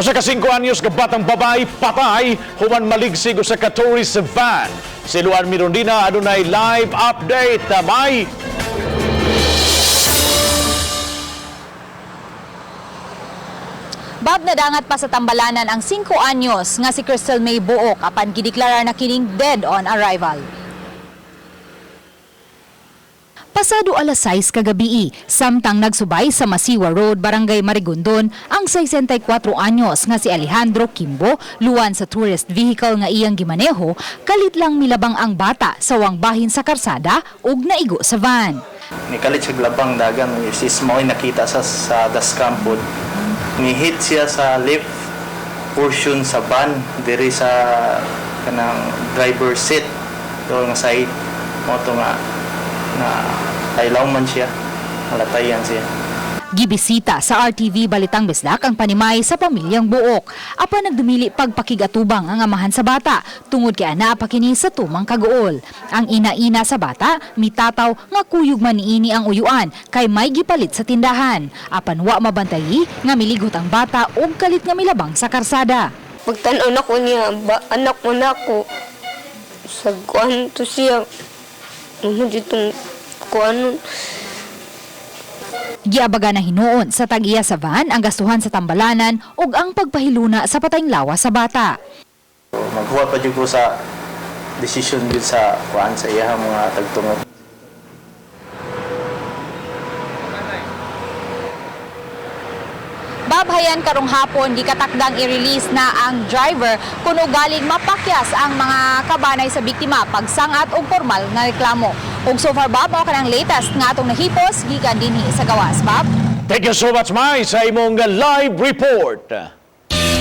Usa ka 5 anyos ka batang babae patay human maligsig usa ka tourist van. Si Luan Mirondina adunay live update. May Bob, nadangat pa sa tambalanan ang 5 anyos nga si Crystal May Buok apan gideklarar na kining dead on arrival. Pasado alas 6 kagabi, samtang nagsubay sa Masiwa Road, Barangay Marigondon, ang 64 anyos nga si Alejandro Kimbo, luwan sa tourist vehicle nga iyang gimaneho, kalit lang milabang ang bata sa wangbahin sa karsada ug naigo sa van. Nikalit siya labang dagan, sis mao'y nakita sa dashcam pod. Ni-hit siya sa left portion sa van diri sa kanang driver seat do nga side mo to nga na taylaw man siya, malatayan siya. Gibisita sa RTV Balitang Bisdak ang panimay sa pamilyang Buok. Apan nagdumili pagpakigatubang ang amahan sa bata tungod kay ana pa kini sa tumang kaguol. Ang ina-ina sa bata mitataw nga kuyog man niini ang uyuan kay may gipalit sa tindahan. Apan wa mabantayi nga miligot ang bata ug kalit nga milabang sa karsada. Pagtan-aw nako niya, ba, anak mo na ako. Sa kuan to siya. Ano ditong kuan. Giabaga na hinuon sa tag-iya sa van ang gastuhan sa tambalanan ug ang pagpahiluna sa patayng lawas sa bata. So, maghuwat pa jud ko sa decision jud sa kuan sa iya mga tagtungo. Babhayan karong hapon gikatakdang i-release na ang driver kuno galing mapakyas ang mga kabanay sa biktima pagsangat og formal nga reklamo. Ug so far, Bob, mao kanang latest nga atong nahipos gikan dinhi sa gawas, Bob. Thank you so much, Mai, sa imong live report.